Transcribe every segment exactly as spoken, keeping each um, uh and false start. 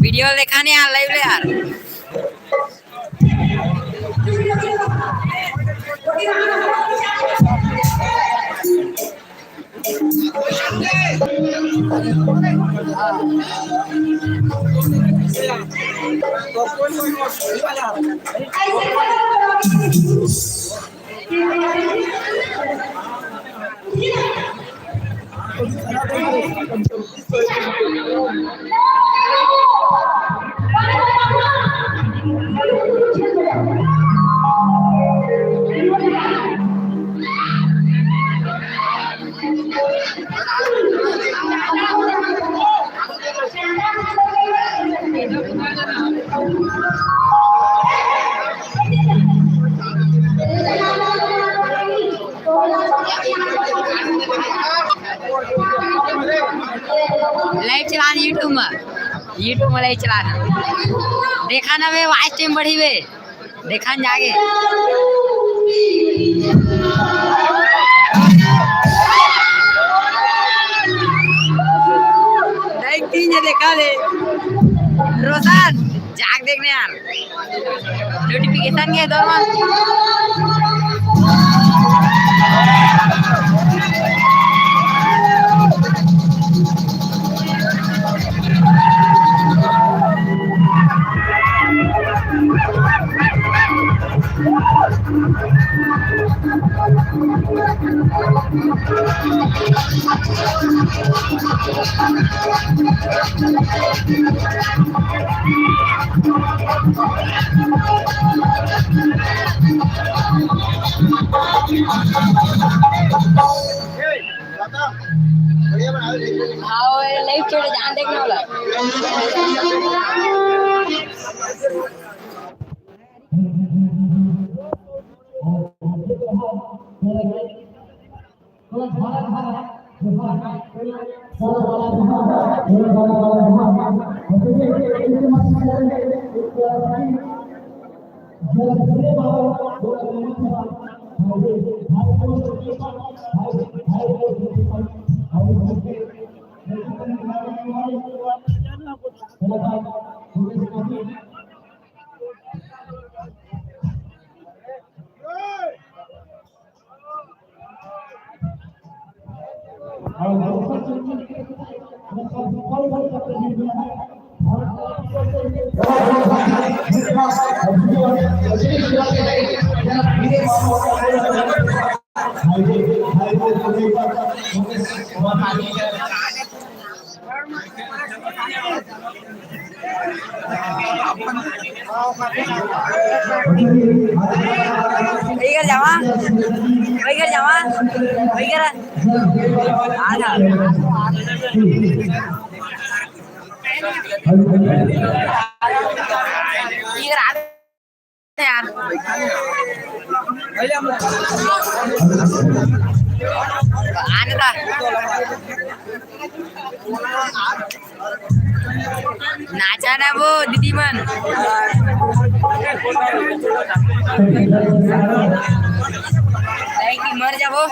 Video देखा नहीं यार, लाइव ले यार। लाइव चलाना YouTube में, YouTube में लाइव चलाना। देखा ना बे, वॉच टाइम बढ़ी बे, देखा न जाके। लाइव तीन जे देखा ले। रोशन, जाके देखने यार। नोटिफिकेशन के दौरान। हाँ, वो लाइव चैट जान देखने वाला। इधर जावा, इधर जावा, इधर आ जा। इधर आ। यार। आने दा। नाचा ना वो दीदी मन। नहीं कि मर जाबो,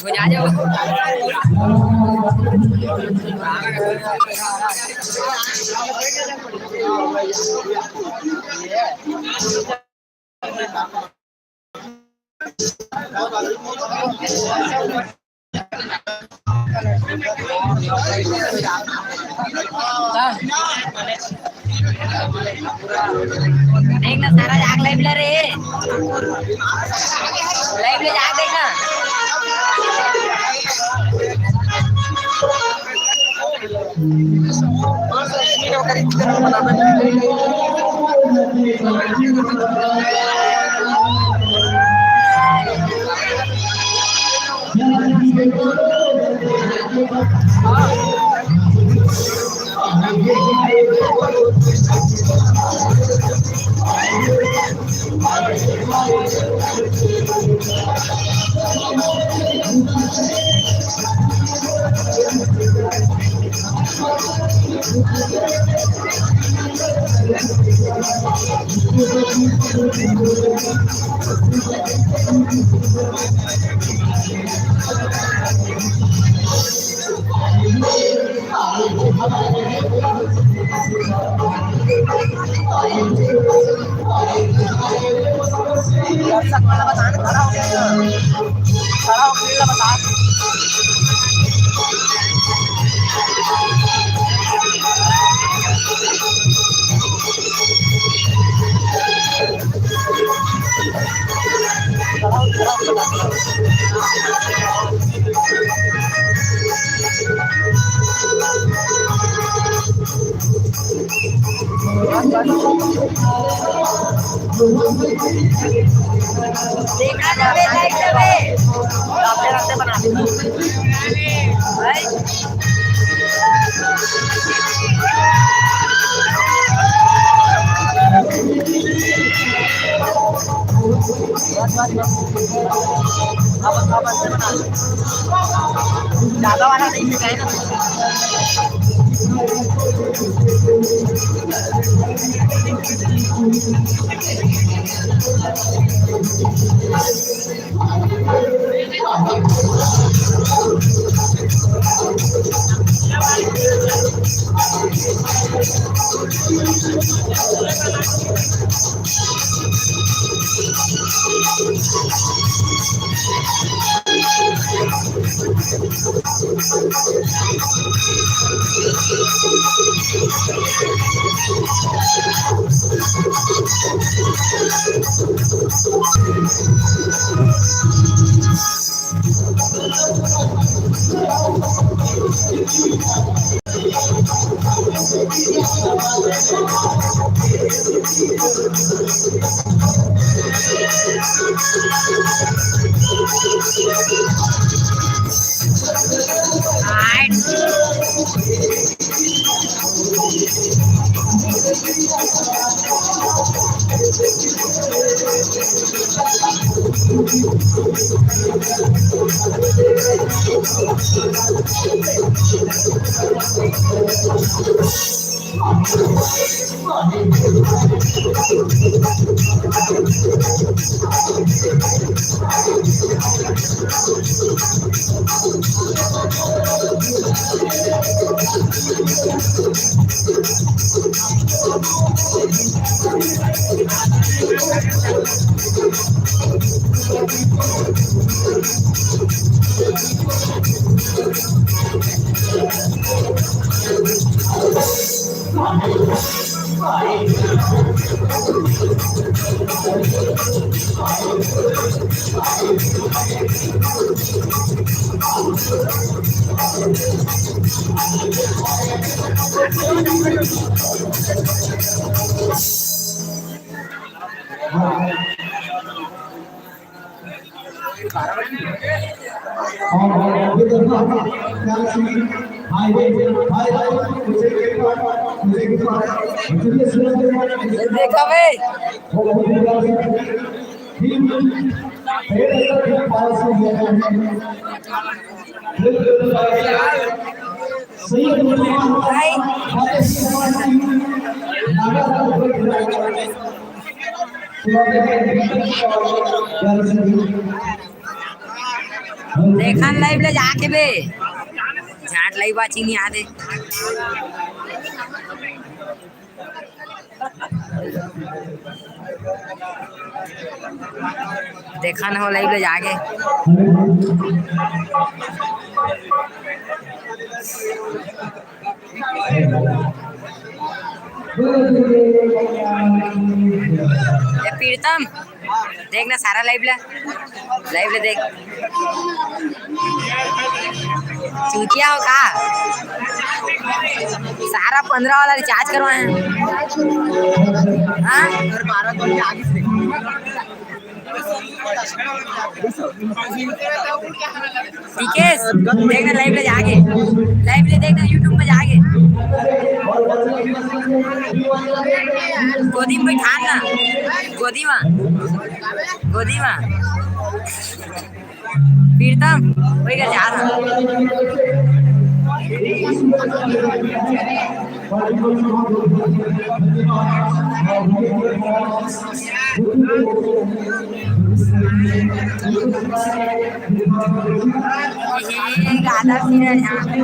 भुजा जाबो। देखना सारा जाग लाइव ले रे, लाइव ले जाग देखना। दर्शक वाला बता ना, खड़ा हो गया ना। खड़ा हो गया, बता। देखा जावे, लाइक जावे। रास्ते रास्ते बना दे। भाई। बस, बस, बस। अब, अब अच्छे बना दो। ज्यादा वाला नहीं है ना। देखा बे। भाई। देखन live ले जाके बे, झाट live watching नहीं आते। देखन हो live ले जाके। ए प्रीतम, देख ना सारा live ले, live ले देख। चूतिया हो का? सारा पंद्रह वाला recharge करवाए हैं। हाँ? और बारह तो आगे से। टीकेश, देखना live ले जाके, live ले देखना YouTube में जाके। गोदी में बैठा ना, गोदी में, गोदी में। प्रीतम, वही का जा रहा। ये गाना भी है यहाँ पे।